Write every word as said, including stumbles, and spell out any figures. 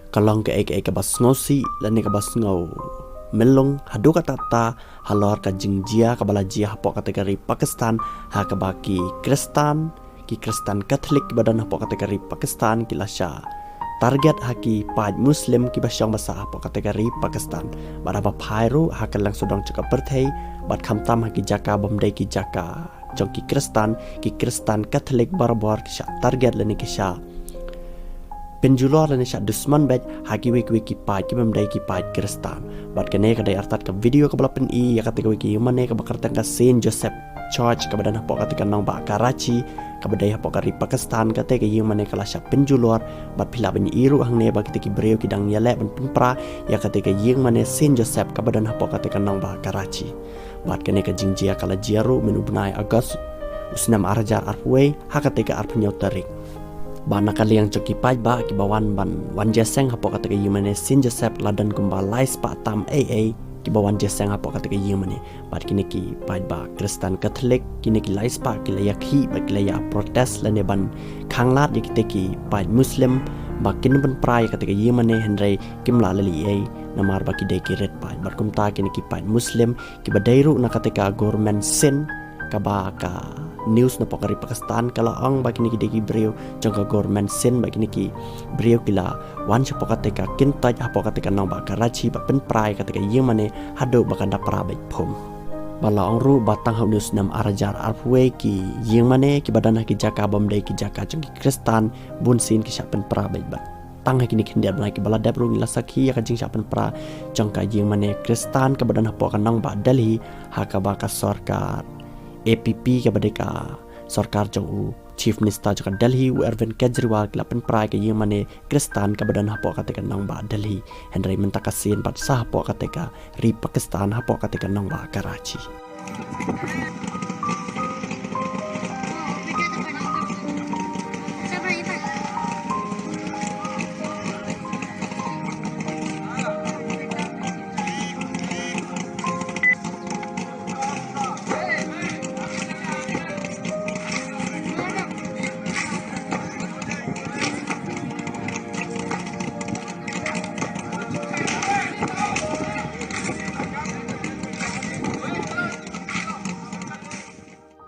Ka long kaei kaei kaba sngewsih lane kaba sngewmyllung haduh katta katta halor ka jingjia kaba la jia hapoh kata ka ri Pakistan, ha kaba ki Khristan, ki Khristan Katholik kiba don hapoh kata ka ri Pakistan ki la shah target ha ki paid Muslim kiba shong ba sah hapoh kata ka ri Pakistan. Bad haba phai ruh ha ka liang sawdong jong ka pyrthei, bad khamtam ha ki jaka bym dei ki jaka jong ki Khristan, ki Khristan Katholik barabor ki shah target lane ki shah pynjulor lane shah dusman beit ha kiwei kiwei ki paid ki bym dei ki paid Khristan. Bad kane ka dei artat ka video kaba la pyni ïa kata kawei ka ïingmane kaba kyrteng ka Saint Joseph Church kaba don hapoh kata ka nongbah Karachi, kaba dei hapoh ka ri Pakistan. Kata ka ïingmane ka la shah pynjulor, bad phi lah ban ïohi ruh hangne ba kita ki briew ki dang ïaleh ban pynpra ïa kata ka ïingmane Saint Joseph kaba don hapoh kata ka nongbah Karachi. Bad kane ka jingjia ka la jia ruh mynne u bnai August u snem ar hajar arphew wei, ha kata ka arphew hynñiew tarik. Bad na ka liang jong ki paidbah kiba wan ban wan jingïaseng hapoh kata ka ïingmane Saint Joseph la don kumba lai spah tam eiei kiba wan jingïaseng hapoh kata ka ïingmane. Bad kine ki paidbah Khristan Katholik, kine ki lai spah ki la ïakhih bad ki la ïa protest lane ban khanglad ïa kita ki paid Muslim ba kin pynpra ïa kata ka ïingmane, hynrei kim lah leh ei ei namar ba ki dei ki rit paid. Bad kumta kine ki paid Muslim kiba dei ruh na kata ka government Sindh, kaba ka news napoh ka ri Pakistan ka la ong ba kine ki dei ki briew jong ka government Sindh, ba kine ki briew ki la wan shapoh kata ka kyntoit hapoh kata ka nongbah Karachi ba pynpra ïa kata ka ïingmane haduh ba kan da pra beit phom. Ba la ong ruh ba tang ha une u snem ar hajar arphew wei ki ïingmane kiba don ha ki jaka bym dei ki jaka jong ki Khristan bunsien ki shah pynpra beit. Bad tang ha kine ki khyndiat bnai kiba la dep ruh ngi la sakhi ïa ka jingshah pynpra jong ka ïingmane Khristan kaba don hapoh ka nongbah Delhi, ha kaba ka sorkar A P P kaba dei ka sorkar jong u Chief Minister jong ka Delhi u Arvind Kejriwal ki la pynpra ïa ka ïingmane Khristan kaba don hapoh kata ka nongbah Delhi, hynrei mynta ka sien pat sah hapoh kata ka ri Pakistan hapoh kata ka nongbah Karachi.